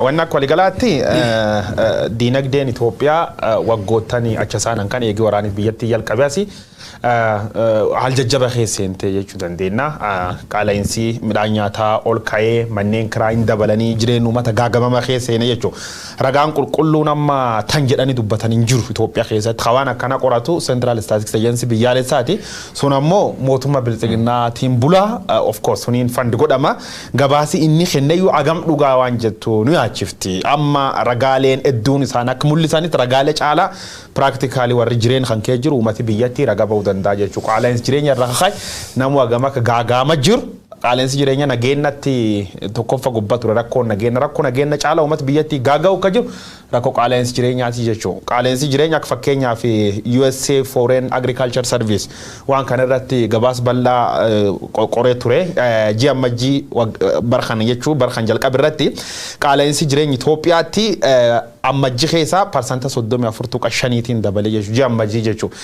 Wanni akka waliigalaatti diinagdeen Itoophiyaa waggoottan acha isaanan kan eegee waraaniif biyyattii jalqabe asii haal jajjaba keessa seente jechuu dandeenya. Qaala'insi midhaan nyaataa ol ka'ee, manneen kiraa hin dabalanii, jireenya uummata gaagamama keessa seene jechuudha. Ragaan qulqulluun amma tan jedhanii dubbatan hin jiru Itoophiyaa keessatti. Waan akkana qoratu Central Statistics Agency biyyaalessaati. Sun ammoo mootummaa bilxiginnaatiin bulaa, of course suniin fund godhama. Gabaasi inni kenneyyuu agam dhugaa waan jettu nu yaachifti. Amma ragaaleen hedduun isaan akka mul'isanitti ragaalee caalaa practically warri jireenya kan kee jiru uummati biyyattii raga ba'uu danda'a jechuudha. Qaala'insi jireenya irra kaka'e namu hagam akka gaagaama jiru. Qaala'insi jireenya nageenyatti tokkoffa gubbaa ture, rakkoon nageenya, rakkoo nageenya caalaa uummati biyyattii gaaga'u akka jiru rakkoo qaala'insi jireenyaati jechuudha. Qaala'insi jireenya akka fakkeenyaaf USA Foreign Agriculture Service waan kana irratti gabaas bal'aa qoree ture. Ji'a Ammajjii barkan jechuu barkan jalqabe irratti qaala'insi jireenya Itoophiyaatti Ammajjii keessaa 34.5tiin dabalee jechuudha. Ji'a Ammajjii jechuudha.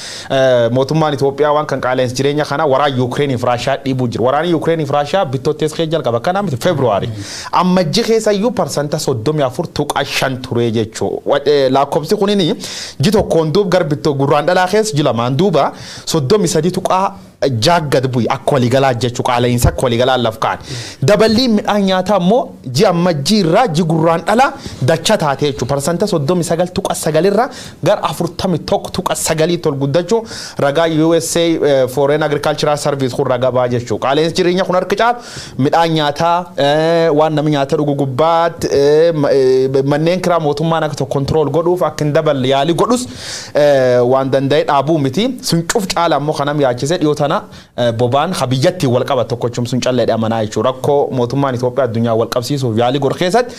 Mootummaan Itoophiyaa waan kan qaala'insi jireenya kana waraan Yuukireenii fi Raashiyaa dhiibuu jira. Waraanni Yuukireenii fi Raashiyaa bittoottees keessa jalqaba kana miti Feebruwaarii. Ammajjii keessa iyyuu 34.5 ture jechuudha. Lakkoofsi kunini ji tokkoon duub gara bittoo gurraan dhalaa keessa ji lamaan duuba 33.6 gad bu'i akka waliigalaa jechuudha, qaala'insa akka waliigalaa laf kaa'an. Daballiin midhaan nyaataa immoo ji'a Ammajjii irraa ji gurraan dhalaa dacha taate jechuudha. 39.9 irraa gara 41.9 ol guddachuu ragaa USA Foreign Agricultural Service kun ragaa ba'a jechuudha. Qaala'insi jireenya kun harki caalu midhaan nyaataa, waan namni nyaata dhugu gubbaatti, manneen kiraa mootummaan akka tokko control godhuuf akka hin daballe yaalii godhus waan danda'e dhaabuu miti. Sun cuf caala ammoo kanam yaachisee dhiyoo tana bobaan biyyattiin wal qabatu tokkochum sun callee amanaa jechuudha. Rakkoo mootummaan Itoophiyaa addunyaa wal qabsiisuuf yaalii godhu keessatti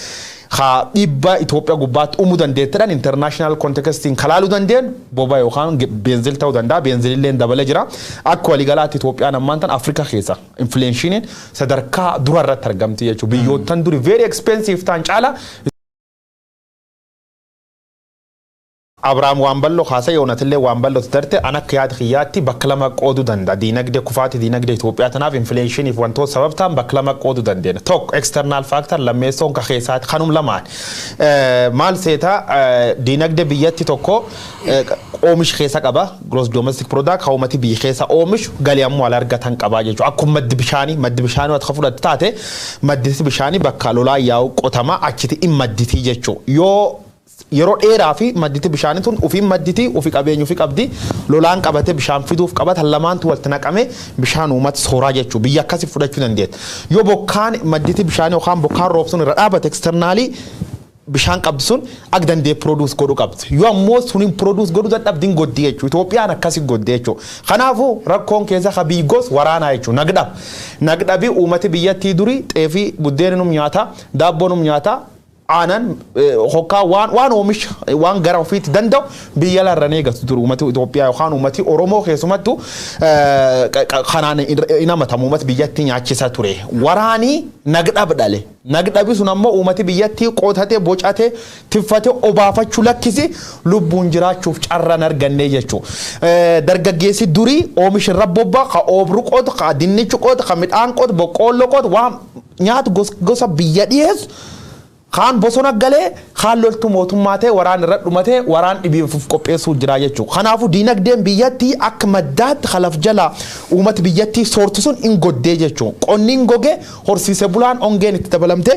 haa dhiibbaa Itoophiyaa gubbaatti uumuu dandeettidhaan international contextiin kalaaluu dandeenyu boba yookaan beenzil ta'uu danda'a. Beenzilillee dabalee jira. Akka waliigalaatti Itoophiyaan ammaan tan Afrikaa keessa inflationiin sadarkaa dura irratti argamti jechuudha. Biyyoottan duri very expensive ta'an caala. Abrahaam waan bal'oo kaasee, Yoonatillee waan bal'ootu darte. An akka yaada kiyyaatti bakka lama qooduu danda'a. Diinagdee kufaati diinagdee Itoophiyaa tanaaf inflationiif wantoota sabab ta'an bakka lama qooduu dandeenya. Tokko external factor, lammeessoon ka keessaati, kanum lamaan. Maal seeta, diinagdee biyyatti tokko oomisha keessa qaba. Gross domestic product kan uummati biyya keessa oomishu, galii ammoo ala argatan qabaa jechuudha. Akkuma maddi bishaanii wanta fudhatte taate, maddi bishaanii bakka lolaa yaa'u qotama, achiti in madditii jechuudha. Yoo yeroo dheeraa fi madditi bishaanii tun ofii madditi, ofii qabeenya ofii qabdi, lolaan qabate bishaan fiduuf qabata, lamaantu walitti naqame bishaan uummata sooraa jechuudha. Biyya akkasii fudhachuu dandeetti. Yoo bokkaan madditi bishaanii yookaan bokkaan roobsuun irra dhaabate, externally bishaan qabdi sun akka dandee produce godhuu qabdi. Yoo ammoo suniin produce godhuu dadhabdiin goddi jechuudha. Itoophiyaan akkasii goddi jechuudha. Kanaafuu rakkoon keessa ka biigos waraanaa jechuudha. Nagdhab. Nagdhabii uummati biyyattii durii xeefii buddeena num nyaata, daabboo num nyaata, aanan hokkaa waan oomisha waan gara ofiitti danda'u biyya larra eegatu ture uummati Itoophiyaa yookaan uummati Oromoo keessumattuu kanaan hin amatamu, uummati biyyatti nyaachisa ture. Waraanii nagdhab dhale. Nagdhabi sun ammoo uummati biyyattii qotatee, bocatee, tiffatee obaafachuu lakkisi, lubbuun jiraachuuf carraan arganne jechuudha. Dargaggeessi durii oomisha irra bobba, ka oobru qotu, ka dinnicha qotu, ka midhaan qotu, boqqoolloo qotu, waan nyaatu gosa biyya dhiyeessu kaan bosona galee, kaan loltuu mootummaa ta'e waraan irra dhumatee waraan dhibeef qopheessuu jira jechuudha. Kanaafuu diinagdeen biyyattii akka maddaatti kalaf jala uummati biyyattii soortu sun hin goddee jechuudha. Qonni hin goge, horsiise bulaan ongeen itti dabalamte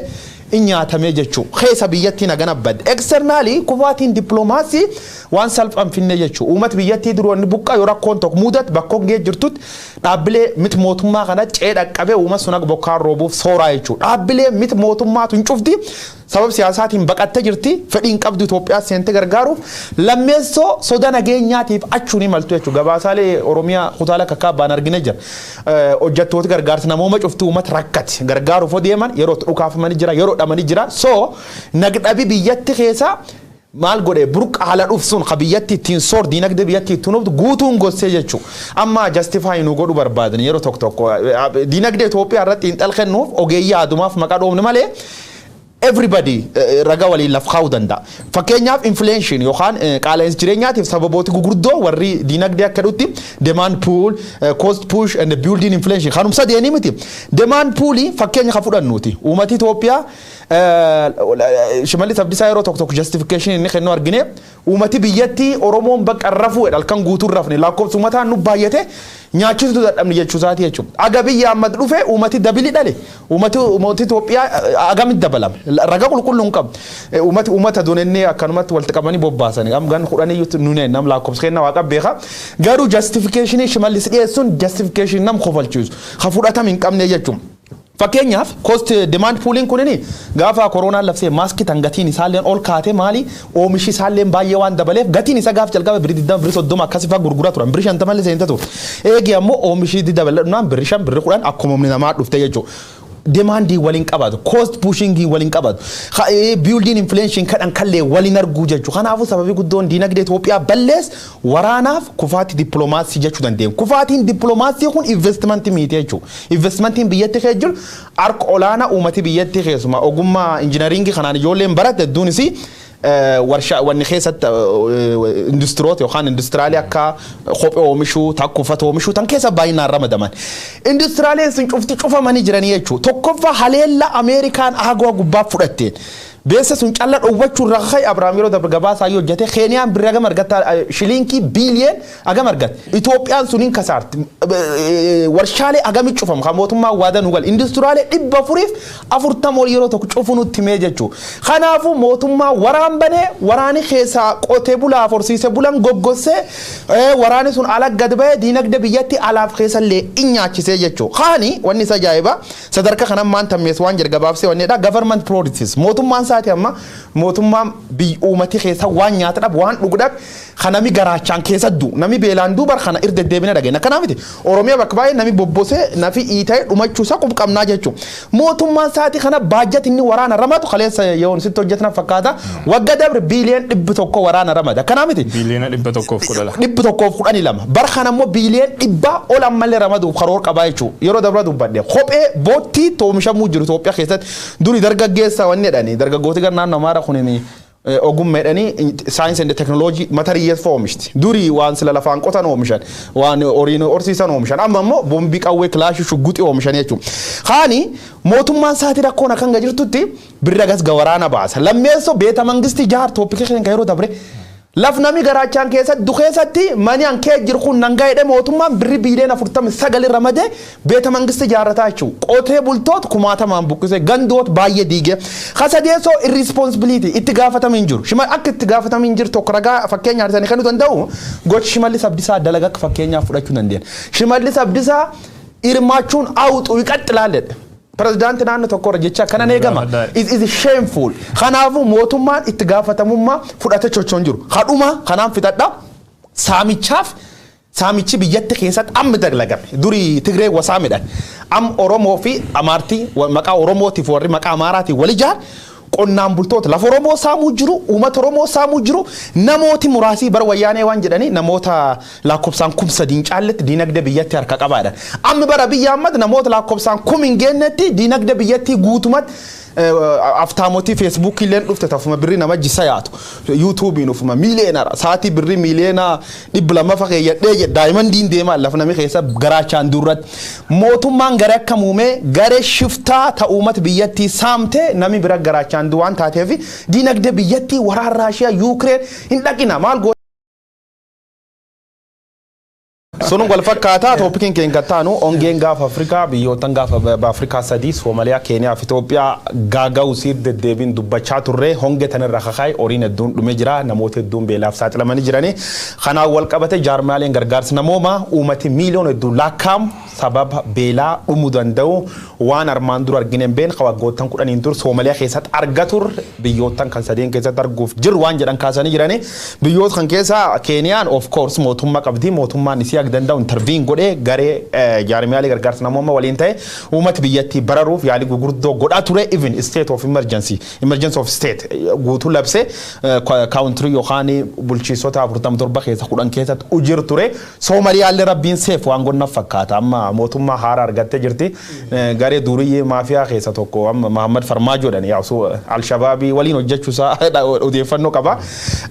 in nyaatamee jechuudha. Keessa biyyattii nagana badde. Externally kufaatiin dippiloomaasii waan salphaan finne jechuudha. Uummati biyyattii duruu inni buqqaa yoo rakkoon tokko mudatu bakka hongee jirtutti dhaabbilee miti mootummaa kana cee dhaqqabee uummata sun akka bokkaan roobuuf sooraa jechuudha. Dhaabbilee miti mootummaatu hin cufti, sabab siyaasaatiin baqattee jirti, fedhiin qabdu Itoophiyaa seente gargaaruuf, lammeessoo soda nageenyaatiif achuun imaltu jechuudha. Gabaasaalee Oromiyaa kutaalee akka kaabbaan argine jira. Hojjettooti gargaarsa namooma cufti uummata rakkate gargaaruuf deeman yeroo dhukaafamanii jira, yeroo dhamanii jira. So nagdhabi biyyatti keessa maal godhe, burqa haala dhufsuun ka biyyatti ittiin soor diinagdee biyyatti ittiin hubdu guutuun gossee jechuudha. Amma justify nu godhu barbaadan yeroo tokko tokko diinagdee Itoophiyaa irratti xiinxal kennuuf ogeeyyii adumaaf maqaa dhoofne malee. Everybody raga waliin laf kaa'uu danda'a. Fakkeenyaaf, inflation yookaan qaala'insa jireenyaatiif sababooti gurguddoo warri diinagdee akka dhutti demand pull, cost push and building inflation kanum sadeeni miti. Demand pull fakkeenya ka fudhannuuti. Uummati Itoophiyaa, Shimallis Abdiisaa yeroo tokko tokko justification inni kennu argine, uummati biyyattii Oromoon bakka rafuu halkan guutuu rafne, lakkoofsa uummataan nu baay'ate, nyaachisutu dadhabne jechuu isaati jechuudha. Aga biyya amma dhufe uummati dabili dhale, uummati Itoophiyaa agamitti dabalame raga qulqulluu hin qabu. Uummati uummata dunennee akkanumatti walitti qabanii bobbaasanii am gan 10 iyyuu nuneen nam lakkoofsa kenna waaqa beeka. Garuu justification Shimallis dhiyeessuun justification nam kofalchiisu ha fudhatama hin qabne jechuudha. Fakkeenyaaf, cost demand pulling kunini gaafa koronaan labsee maaskii tan gatiin isaalleen ol kaate, maali, oomishi isaalleen baay'ee waan dabaleef gatiin isa gaaf jalqaba birrii 20, birrii 30 akkasii fa'aa gurguraa turan, birrii 50 illee seenta ture. Eegi ammoo oomishi dabaladhunaan birrii 5, birrii 10 akkuma humni namaa dhufte jechuudha. Demandii waliin qabatu, cost pushingii waliin qabatu, building inflation kadhan kallee waliin arguu jechuudha. Kanaafuu sababii guddoon diinagdee Itoophiyaa ballees waraanaaf kufaatii dippiloomaasii jechuu dandeenya. Kufaatiin dippiloomaasii kun investmentii miti jechuudha. Investmentiin biyyatti keessa jiru harka olaanaa uummati biyyatti keessumaa ogummaa injiinaringii kanaan ijoolleen baratte hedduunis warshaa wanni keessatti industiroota yookaan industiraalee akka kophee oomishuu, takka uffata oomishuu tan keessa baay'inaan ramadaman. Industiraaleen sun cufti cufamanii jiranii jechuudha. Tokkoffaa, haleella Ameerikaan aagoo gubbaa fudhatteen. Beessa sun calla dhoowwachuu irraa ka'e Abiraam yeroo dabre gabaasaa yoo hojjete, Keeniyaan birrii agam argatta, shiliinkii biiliyeen agam argatte. Itoophiyaan suniin kasaarti. Warshaalee agami cufamu kan mootummaan waadaa nu gal. Industiraalee 440 ol yeroo tokko cufu nutti himee jechuudha. Kanaafuu mootummaa waraan banee, waraani keessaa qotee bulaa horsiise bulan goggossee, waraani sun ala gad bahee diinagdee biyyatti alaaf keessallee in nyaachisee jechuudha. Kaani wanni isa ajaa'iba sadarkaa kanan maan tammees waan jedhe gabaabsee wannedha, government priorities mootummaan isaati. Amma mootummaan biyya uummati keessa waan nyaata dhabu, waan dhugu dhabu, kan nami garaachaan keessa du, nami beelaan duubar kana irra deddeebina dhageenya. Kanaaf miti, Oromiyaa bakka baay'ee nami bobbosee nafi iita'ee dhumachuu isaa qubqabnaa jechuudha. Mootummaan isaati kana baajjati inni waraana ramadu kaleessa yoon sitti hojjetan fakkaata, wagga dabre biiliyoon 100 waraana ramada. Kanaaf miti. Biiliyoona 112. 112. Bara kana immoo biiliyoon 100 ol ammallee ramaduuf karoora qabaa jechuudha. Yeroo dabra dubbadhe, kophee boottii oomishamuu jiru Itoophiyaa keessatti duri dargaggeessa wanni jedhani, dargaggooti gara naannoo Amaaraa kunin ogummaa jedhanii saayinsii and teknooloojii matariyyees oomishti. Durii waan sila lafaan qotan oomishan, waan horiin horsiisan oomishan, amma immoo boombii, qawwee, kilaashii, shugguxii oomishan jechuudha. Kaani mootummaan isaatii rakkoon akkan jirtutti birra gas waraana baasa. Lammeessoo, beeta mangistii jaar topicii keenya yeroo dabre, laf nami garaachaan keessatti du keessatti mani an kee jiru kun nangaa jedhee mootummaan birri biiliyoona 49 ramadee beeta mangistii ijaarrataa jechuudha. Qotee bultoota kumaatamaan buqqisee, gandoota baay'ee diigee. Kasadeessoo, irresponsibility, itti gaafatamee hin jiru. Shima akka itti gaafatamee hin jiru tokko ragaa fakkeenyaaf isaanii kennuu danda'u, gochi Shimallis Abdiisaa dalagaa akka fakkeenyaaf fudhachuu dandeenya. Shimallis Abdiisaa hirmaachuun awuxuu ይቀጥላል jedhe. Pirezidaantii naannoo tokko irra jecha akkanan eegama. It is shameful. Kanaafuu mootummaan itti gaafatamummaa fudhatee socho'u jiru. Kadhuma kanaan fixadha. Saamichaaf saamichi biyyatti keessatti amma dalagame. Durii Tigree wasaamidhaan. Am Oromoo fi Amaartii maqaa Oromootiif warri maqaa Amaaraatiin wal ijaar qonnaan bultoota lafa Oromoo saamuu jiru, uummata Oromoo saamuu jiru, namooti muraasii bara wayyaanee waan jedhanii namoota lakkoofsaan 3000 caalletti diinagdee biyyatti harka qabaadha. Amma bara biyya ammatti namoota lakkoofsaan 1000 hin geennetti diinagdee biyyattii guutumatti aftaamotii feesbuukii illeen dhufte tafuma birrii nama jisa yaatu, yuutuubiin ufuma miiliyeenara sa'aatii birrii miiliyoona 200 fa keeyyadhee jedhe, daa'iman deemaa lafa nami keessa garaachaan durratti mootummaan garee akka muumee garee shiftaa ta'uumata biyyattii saamtee nami bira garaachaan waan taateef diinagdee biyyattii waraan Raashiyaa Yuukireen hin dhaqina maal goo Sun wal fakkaataa. Topiciin keenya kattaanu ongeen gaafa Afrikaa, biyyoottan gaafa Afrikaa sadii, Soomaliyaa, Keeniyaa fi Itoophiyaa gaaga'uu siir deddeebiin dubbachaa turre. Hongee tanirra kakaa'e horiin hedduun dhumee jira, namoota hedduun beelaaf saaxilamanii jiranii. Kanaan wal qabate jaarmaaleen gargaarsa namoomaa uummati miiliyoona hedduu lakkaa'amu sababa beelaa dhumuu danda'u, waan armaan dura argine hin beekne, waggoottan 10n dur Soomaliyaa keessatti arga turre biyyoottan kan sadeen keessatti arguuf jiru waan jedhan kaasanii jiranii. Biyyoota kan keessa Keeniyaan of course mootummaa qabdi, mootummaan isii akka danda'u intervene godhee garee jaarmiyaalee gargaarsa namoomaa waliin ta'e uummata biyyattii bararuuf yaalii gurguddoo godhaa ture. Even state of emergency, emergency of state guutuu labsee country yookaan bulchiisota 47 keessa 10 keessatti ujir ture. Soomaaliyaallee rabbiin seef waan gonnaaf fakkaata, amma mootummaa haaraa argattee jirti. Garee duriyyee maafiyaa keessa tokko amma Mahammad Farmaajoodhaan yaa'u Alshabaabii waliin hojjechuusaa odeeffannoo qaba.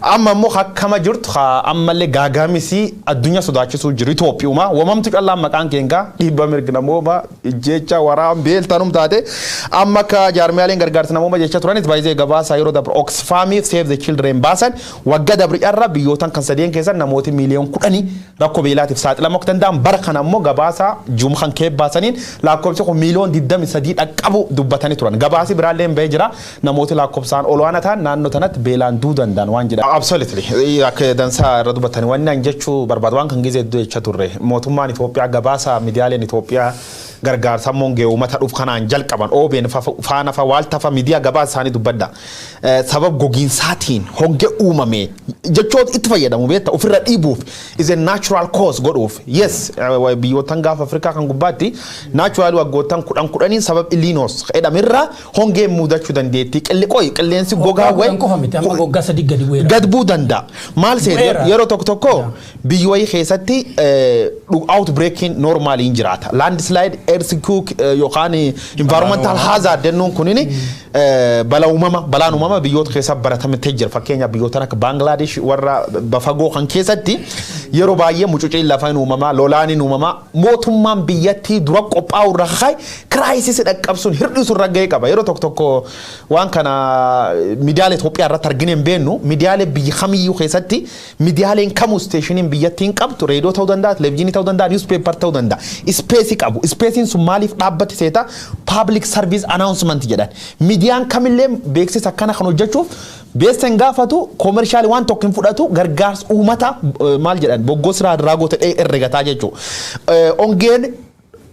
Amma immoo akkama jirtu ammallee gaagaamisii addunyaa sodaachisuu jiru Itoophiyuma. Wamamtu callaan maqaan keenyaa dhiibba mirga namooma jecha waraan beeltanum taate amma akka jaarmiyaaleen gargaarsa namooma jecha turanis baay'ee gabaasa yeroo dabre Oxfam, Save the Children baasan waggaa dabre irra biyyootan kan sadeen keessa namooti miiliyoon 10 rakkoo beelaatiif saaxilamuu akka danda'an, bara kana immoo gabaasa juumkan kee baasaniin lakkoofsi kun miiliyoon 23 dhaqqabu dubbatanii turan. Gabaasi biraallee hin bahee jira, namooti lakkoofsaan ol ta'an naannoo tanatti beelaan du'uu danda'an waan jedhan. Absolutely. Akka dansaa irra dubbatanii wanni an jechuu barbaadu waan kan gizee hedduu jecha turre, mootummaan Itoophiyaa gabaasa miidiyaaleen Itoophiyaa gargaarsa mongee uummata dhuuf kanaan jalqaban OBN faana fa waalta miidiyaa gabaasa isaanii dubbadha. Sabab gogiinsaatiin hongee uumame jechoota itti fayyadamu beekta ofirra dhiibuuf, is a natural cause godhuuf. Yes, biyyoottan gaafa Afrikaa kan gubbaatti natural waggoottan 10 10n sabab El Niños jedhamirra hongeen mudachuu dandeetti. Qilliqooyi qilleensi gogaa wayi. Qofa miti, amma waggaa 3 gadi bu'eera. Gad bu'uu danda'a. Maal seete, yeroo tokko tokko biyyi wayii keessatti outbreaking normally hin jiraata. Landslide, earthquake yookaan environmental hazard jennuun kunini balaa uumama, balaan uumama biyyoota keessa baratamtee jira. Fakkeenyaaf biyyoota akka Baangilaadesh warra bafagoo kan keessatti yeroo baay'ee mucuciin lafaa hin uumamaa, lolaan hin uumamaa, mootummaan biyyattii dura qophaa'u irra kakaa'e crisis dhaqqabsuun hir'isu irra gahee qaba. Yeroo tokko tokko waan kana miidiyaalee Itoophiyaa irratti argine hin beeknu. Miidiyaalee biyya kamiyyuu keessatti miidiyaaleen kamuu stationiin biyyattiin qabdu reediyoo ta'uu danda'a, televezyiinii ta'uu danda'a, newspaper ta'uu danda'a. Space qabu. Spaceiin sun maaliif dhaabbate seeta? Public service announcement jedhan. Miidiyaan kamillee beeksisa akkana kan hojjechuuf beeksisa hin gaafatu, commercial waan tokko hin fudhatu, gargaarsa uummata maal jedhan boggoo siraa irraa goote herregataa jechuudha. Ongeen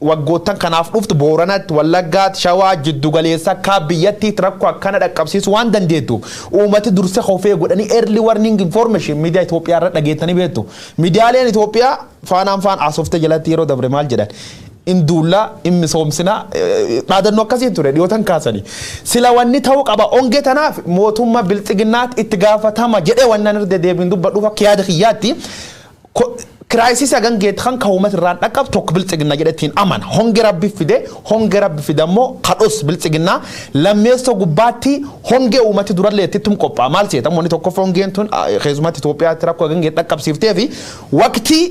waggoottan kanaaf dhuftu Booranatti, Wallaggaatti, Shawaa, jiddu galeessa akka biyyattiitti rakkoo akkana dhaqqabsiisu waan dandeettu uummati dursa hofee godhanii early warning information miidiyaa Itoophiyaa irra dhageettanii beektu. Miidiyaaleen Itoophiyaa faanaan faan asoftee jalatti yeroo dabre maal jedhan? Induullaa in misoomsina dhaadannoo akkasii ture dhiyootan kaasanii. Sila wanni ta'uu qaba ongee tanaaf mootummaa bilxiginnaatti itti gaafatama jedhee wanni ani irra deddeebiin dubbadhuuf akka yaada kiyyaatti crisis hagan geet kan ka uummata irraan dhaqqabu tokko bilxiginna jedhettiin amana. Honge rabbi fide, honge rabbi fide ammoo kadhos bilxiginnaa. Lammeessoo gubbaatti hongee uummati durallee ittittum qophaa'a. Maal seeta, wanni tokkoffaa hongeen tun keessumatti Itoophiyaatti rakkoo hagan geet dhaqqabsiiftee fi waqtii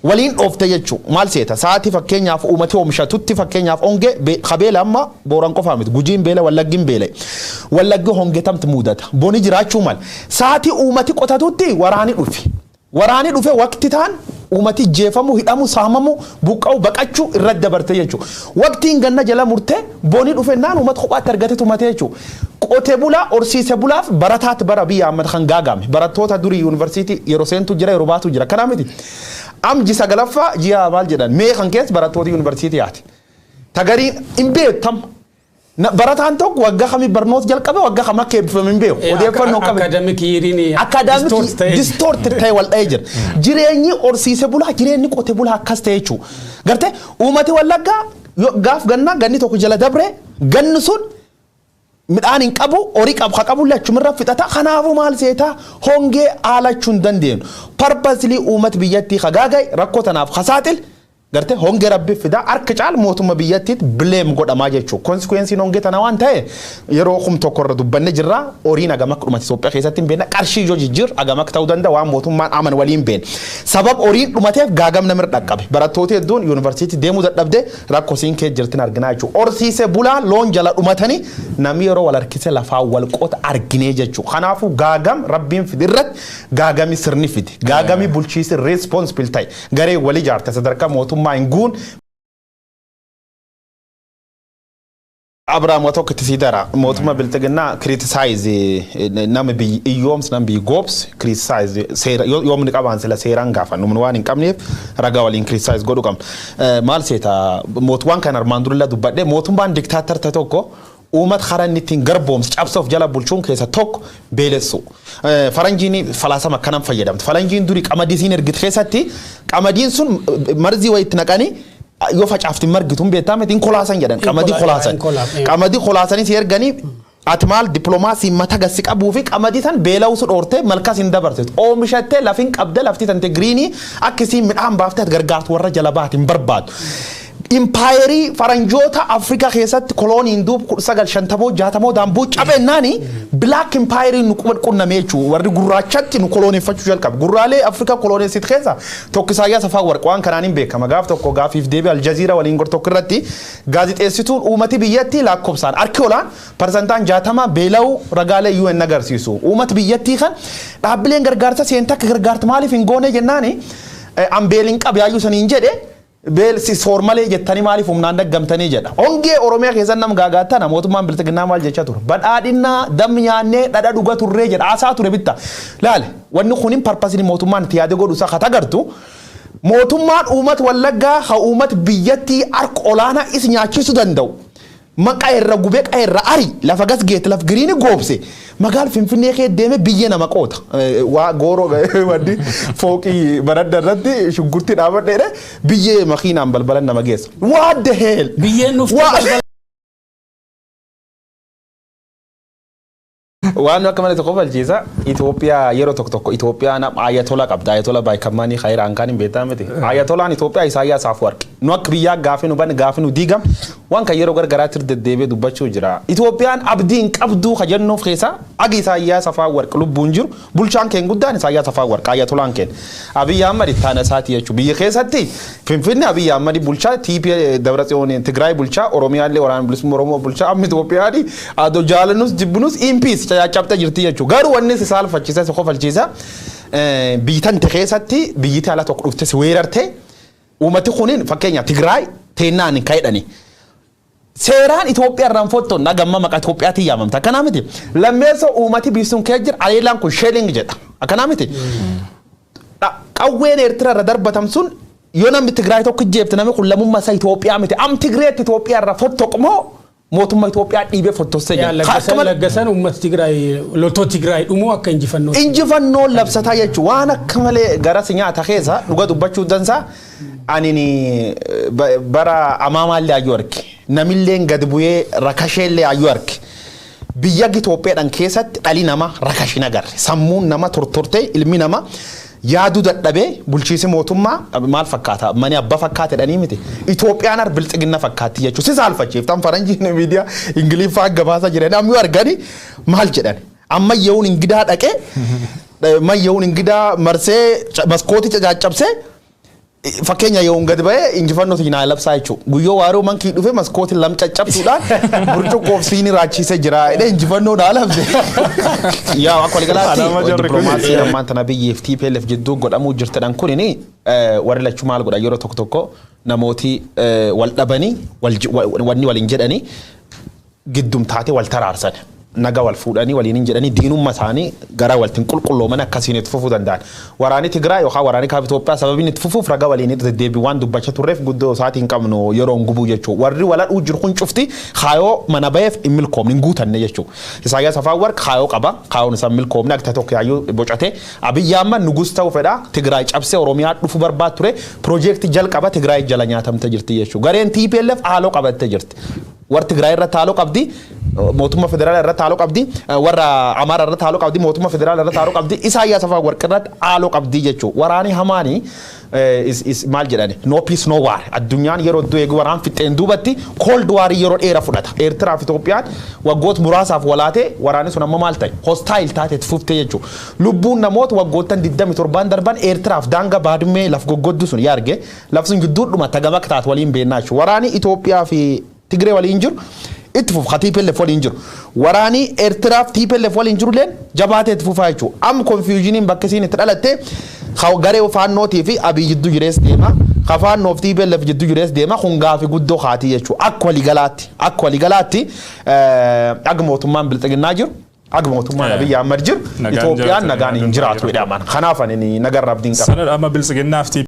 waliin dhoofte jechuu. Maal seeta, sa'aatii fakkeenyaaf uummati oomishatutti, fakkeenyaaf hongee kabeela amma Booran qofaa miti, Gujiin beela, Wallaggiin beela, Wallaggi hongetamti mudata, boni jiraachuu mal, sa'aatii uummati qotatutti waraani dhufi. Waraani dhufe waqti ta'an uummati jeefamu, hidhamu, saamamu, buqqa'u, baqachuu irratti dabarte jechuudha. Waqtiin ganna jala murtee boni dhufe naan uummata kophaatti argate tumate jechuudha. Qote bulaa, horsiise bulaaf barataatti bara biyya amma kan gaagame barattoota durii yuunivarsiitii yeroo seentu jira, yeroo baatu jira, kanaa miti. Am ji sagalaffaa ji'a maal jedhan mee kan keessa barattoota yuunivarsiitii yaati. Tagariin hin beektam. Barataan tokko waggaa kamii barnoota jalqabe, waggaa kam akka eebbifame hin beeku. Odeeffannoo qabe. Academic yeariin Academic distort ta'e wal dha'ee jira. Jireenyi horsiise bulaa, jireenyi qote bulaa akkas ta'e jechuudha. Gartee uummati Wallaggaa gaaf gannaa ganni tokko jala dabre ganni sun midhaan hin qabu, horii qabu haa qabu achumirra fixata. Kanaafuu maal seetaa, hongee haalachuu hin dandeenyu. Purposely uummati biyyattii hagaagay rakkoo tanaaf hasaaxil. Gartee hongee rabbi fida harka caal mootummaa biyyattiitti blame godhamaa jechuudha. Consequenceiin hongee tana waan ta'e yeroo 1000 irra dubbanne jirra. Horiin hagam akka dhumate Itoophiyaa keessatti hin beekna. Qarshii ijoo jijjiir hagam akka ta'uu danda'a waan mootummaan aman waliin beekna. Sabab horiin dhumateef gaagam namirra dhaqqabe. Barattoota hedduun yuunivarsiitii deemuu dadhabde rakkoo siin kee jirtin arginaa jechuudha. Horsiise bulaa loon jala dhumatanii namni yeroo wal harkise lafaa wal qota arginee jechuudha. Kanaafuu gaagam rabbiin fide irratti gaagami sirni fide. Gaagami bulchiisi responsible ta'e garee wal ijaarte sadarkaa mootummaa hin guun. Abrahaam tokko itti sii dara, mootummaa bilxiginnaa criticize nama biyyi iyyoomsi nama biyyi goobs criticize seera yoomni qabaan sila seeraan gaafannu waan hin qabneef ragaa waliin criticize godhu qabna. Maal seeta, waan kan armaan durilla dubbadhe, mootummaan dictator ta'e tokko Uummata karaa inni ittiin garboomse cabsuuf jala bulchuun keessa tokko beelessu. Faranjiin falaasama akkanaan fayyadamte. Faranjiin durii qamadii siin ergite keessatti qamadiin sun marzii wayitti naqanii yoo facaafti margitu hin beektaa miti hin kolaasan jedhan qamadii kolaasan. Qamadii kolaasanii si erganii ati maal dippiloomaasii mata gassi qabuu fi qamadii san beela'uusu dhoortee malkas hin dabarsitu. Oomishattee lafin qabdee lafti tante giriinii akkasiin midhaan baaftee ati gargaartu warra jala baate hin barbaadu. Impaayerii faranjoota Afrikaa keessatti kolooniin duub 1950 60 daambuu cabennaani black impaayerii nu qunnamee jechuudha. Warri gurraachatti nu kolooneeffachuu jalqabe. Gurraalee Afrikaa kolooneessit keessa tokko Isaayyaas Afwerqi waan kanaan hin beekama. Gaaf tokko gaafiif deebii Aljaziira waliin gor tokko irratti gaazixeessituun uummati biyyattii lakkoofsaan harki olaan 60% beela'uu ragaalee UN agarsiisu. Uummati biyyattii kan dhaabbileen gargaarsa seentaa akka gargaartu maaliif hin goone jennaani an beeliin qabu yaayyuu saniin jedhe beel si soormalee jettanii maaliif humnaan daggamtanii jedha. Hongee Oromiyaa keessan nam gaagaatana mootummaan bilxiginnaa maal jechaa ture. Badhaadhinnaa dammi nyaannee dhadha dhuga turree jedha haasaa ture bitta. Laale wanni kunin parpasni mootummaan itti yaade godhu isaa katagartu mootummaan uummata Wallaggaa haa uummata biyyattii harka olaanaa is nyaachisuu danda'u. Maqaa irra gubee qaa irra ari lafa gas geete laf giriini goobse magaal Finfinnee kee deeme biyya nama qoota. Waa gooroo waddi fooqii baradda irratti shunkurtii dhaabadheedhe biyyee makiinaan balbalan nama geessa. What the hell? Biyyeen nuuf balbala. Waan akka malee tokko falchiisa. Itoophiyaa yeroo tokko tokko Itoophiyaan ayatolaa qabda. Ayatolaa baay'ikammanii khayiraan kan hin beektaa miti. Ayatolaan Itoophiyaa Isaayyaas Afwerqi. Nu akka biyyaa gaafii nu banne gaafii nu diigam waan kan yeroo gargaraatti deddeebi'ee dubbachuu jira. Itoophiyaan abdii hin qabduu ka jennuuf keessa agi Isaayyaas Afwerqi lubbuun jiru bulchaan keen guddaan Isaayyaas Afwerqi ayatolaan keen. Abiyyi Ahmad itti aana isaati jechuudha. Biyya keessatti Finfinne Abiyyi Ahmad bulchaa TP Dabratsiyoon Tigraay bulchaa Oromiyaallee waraana bilisummaa Oromoo bulchaa amma Itoophiyaan adoo jaalannus jibbinus impiis caccabtee jirti jechuudha. Garuu wanni si saalfachiisa si kofalchiisa biyyi tante keessatti biyyi ala tokko dhufte si weerarte uummati kuniin fakkeenya Tigraay teennaan hin ka'edhani. Seeraan Itoophiyaa irraan fottoon nagamma maqaa Itoophiyaatiin yaamamta. Akkanaa miti. Lammeessa uummati biyyi sun kee jira aleelaan kun sheeling jedha. Akkanaa miti. Qawween Eertiraa irra darbatam sun yoo namni Tigraay tokko jeefte namni kun lammummaa isaa Itoophiyaa miti. Am Tigreetti Itoophiyaa irra fottoqmoo mootummaa Itoophiyaa dhiibee fottossee jira. Laggasan uummata Tigraay loltoota Tigraay dhumuu akka injifannoo. Injifannoo labsataa jechuun waan akka malee gara si nyaata keessa dhuga dubbachuu dansaa ani bara amaamaallee hayyuu arge namilleen gad bu'ee rakasheellee hayyuu arge. Biyya Itoophiyaadhaan keessatti dhalli namaa rakashin agarre sammuun nama tortortee ilmi namaa yaaduu dadhabee bulchiinsi mootummaa maal fakkaata mani abbaa fakkaate jedhanii miti Itoophiyaan har bilxiginna fakkaatti jechuudha si saalfachiiftan faranjiin miidiyaa Ingiliffaa gabaasa jiran amma yoo argani maal jedhan amma yehuun ingidaa dhaqee mayyehuun ingidaa marsee maskootii caccabsee fakkeenya yehuun gadi ba'ee injifannoo naa labsaa jechuudha guyyoo waaroo mankii dhufe maskootii lam caccabsuudhaan burcuqqoof siinii raachisee jira jedhee injifannoo naa labse. Yaa akka waliigalaatti dippiloomaasii ammaan tana biyyeef TPLF jidduu godhamuu jirtedhaan kunini warri lachuu maal godha yeroo tokko tokko namooti wal dhabanii wanni waliin jedhanii giddum taatee wal taraarsan. Naga wal fuudhanii waliin hin jedhanii diinummaa isaanii gara waltiin qulqullooman akkasiin itti fufuu danda'an. Waraanni Tigraay yookaan waraanni kaaba Itoophiyaa sababiin itti fufuuf ragaa waliin itti deddeebii waan dubbachaa turreef guddoo isaatii hin qabnu yeroo hin gubuu jechuudha. Warri waladhuu jiru kun cufti kaayoo mana ba'eef hin milkoomne hin guutanne jechuudha. Isaayyaas Afwerqi kaayoo qaba. Kaayoon isaa milkoomne akka tokko yaayyuu bocate. Abiyyi Ahmad nugus ta'uu fedha. Tigraay cabsee Oromiyaa dhufu barbaad ture. Piroojeektii jalqaba Tigraay jala nyaatamte jirti jechuudha. Gareen TPLF haaloo qabattee jirti. Warri Tigraay irratti haaloo qabdi, mootummaa federaalaa irratti haaloo qabdi, warra Amaaraa irratti haaloo qabdi, mootummaa federaalaa irratti haaloo qabdi, Isaayyaas Afwerqi irratti haaloo qabdi jechuudha. Waraanni hamaani maal jedhani no peace no war. Addunyaan yeroo iddoo eegu waraan fixeen duubatti cold war yeroo dheeraa fudhata. Eertiraa fi Itoophiyaan waggoota muraasaaf walaatee waraanni sun amma maal ta'e hostile taate itti fuftee jechuudha. Lubbuun namoota waggoottan 27 darban Eertiraaf daangaa Baadimmee laf goggoddu sun yaa arge laf sun gidduudhuma tagama akka taate waliin beennaa jechuudha. Waraanni Itoophiyaa fi Tigree waliin jiru itti fufu TPLF waliin jiru. Waraanni Eertiraaf TPLF waliin jiru leen jabaatee itti fufaa jechuudha. Amma confusioniin bakka isiin itti dhalatte garee faannootii fi Abiy jidduu jirees deema. Kafaannoof TPLF jidduu jirees deema. Kun gaafii guddoo haatii jechuudha. Akka waliigalaatti akka waliigalaatti aga mootummaan bilxiginnaa jiru. Aga mootummaan Abiy Ahmad jiru. Itoophiyaan nagaan hin jiraatu jedhaman. Kanaaf ani nagarra abdiin qaba. Sanadha amma bilxiginnaaf